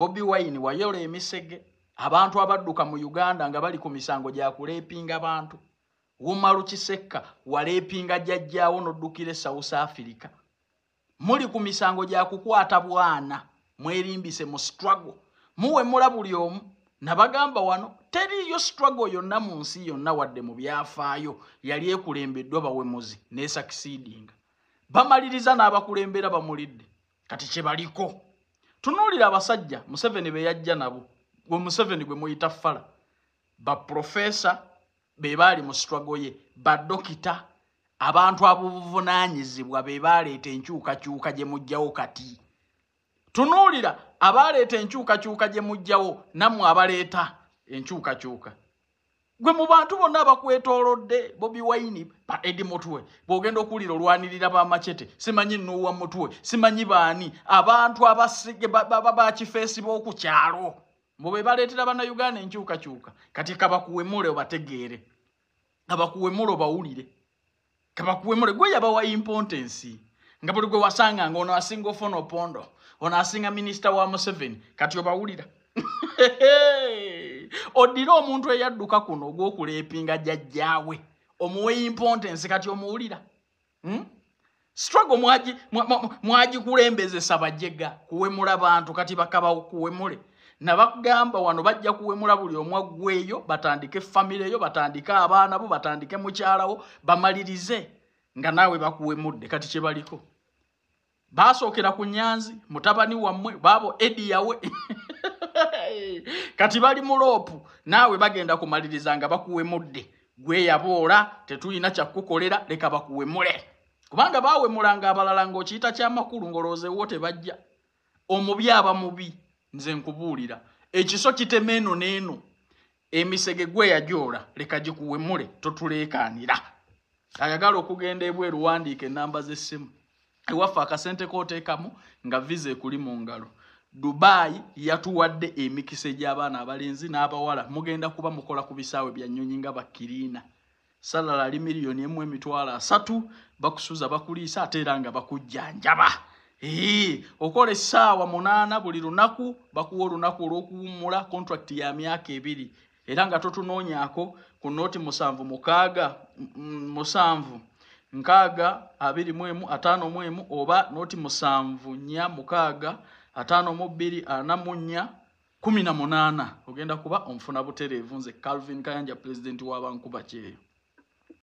Bobi Wine wayola emisege, abantu abadduka mu Uganda nga bali ku misango gya kuleepinga bantu. Umaru Kisekka waleepinga jjajjaawo n'oddukira e South Africa. Muli ku misango gya kukwata bwana, mwerimbise mu struggle. Muwemula buli omu. Nabagamba wano teriiyo struggle yonna mu nsi yonna wadde mu byafaayo yali ekulembeddwa bawemuzi n'esucceedinga. Bamaliriza n'abakulembera bamulidde. Kati kye baliko. Tunuulira abasajja Museveni be yajja nabo, gwe Museveni gwe muyita fala. Ba professor be baali mu struggle ye, ba dokita, abantu abobuvunaanyizibwa be baleeta enkyukakyuka gye mujjawo kati. Tunuulira abaleeta enkyukakyuka gye mujjawo, nammwe abaleeta enkyukakyuka. Gwe mu bantu bonna abakwetoolodde, Bobi Wine, ba Eddie Mutwe, bw'ogenda okuwulira olwanirira ba Machete, simanyi Nuuwa Mutwe, simanyi baani, abantu bakifeesi b'oku kyalo. Mbu be baleetera Bannayuganda enkyukakyuka. Kati kabakuwemule obategeere, kabakuwemule obawulire, kabakuwemule. Gwe yabawa importance nga buli gwe wasanga nga ono asinga Ofwono Opondo, ono asinga minisita wa Museveni. Kati obawulira. Oddire omuntu eyadduka kuno ogw'okuleepinga jjajjaawe omuwe importance, kati omuwulira. Struggle mwagikulembezesa bajega kuwemula bantu, kati bakaba kuwemule. Nabagamba wano bajja kuwemula buli omu aggweeyo, batandike famire yo, batandike abaana bo, batandike mukyalawo, bamalirize nga naawe bakuwemudde. Kati kye baliko. Basookera ku Nyanzi, mutabani wammwe, baabo Eddie Yawe. Kati bali mu loopu, naawe bagenda kumaliriza nga bakuwemudde. Gwe yaboola, tetulina kyakukolera, leka bakuwemule. Kubanga baawemulanga abalala ng'okiyita kyamakulu, ng'olowooza tebajja. Omubi aba mubi, nze nkubuulira. Ekiso kitema eno n'eno. Emisege gwe yajoola, leka gikuwemule, totuleekaanira. Ayagala okugenda ebweru, wandiika ennamba z'essimu. Ewaffe akasente k'oteekamu nga visa ekuli mu ngalo. Dubai yatuwadde emikisa egy'abaana abalenzi n'abawala. Mugenda kuba mukola ku bisaawe bya nnyonyi nga bakkiriina. Salary ali 1,300,000, bakusuza, bakuliisa, ate era nga bakujjanjaba. Okola essaawa 8 buli lunaku, bakuwa olunaku olw'okuwummula, contract ya myaka 2. Era nga totunoonyaako ku nooti 7 6, 7 6 21 51, oba nooti 7 4 6 52 44 18. Ogenda kuba onfuna butereevu. Nze Calvin Kayanja, pulezidenti w'abankuba kyeyo.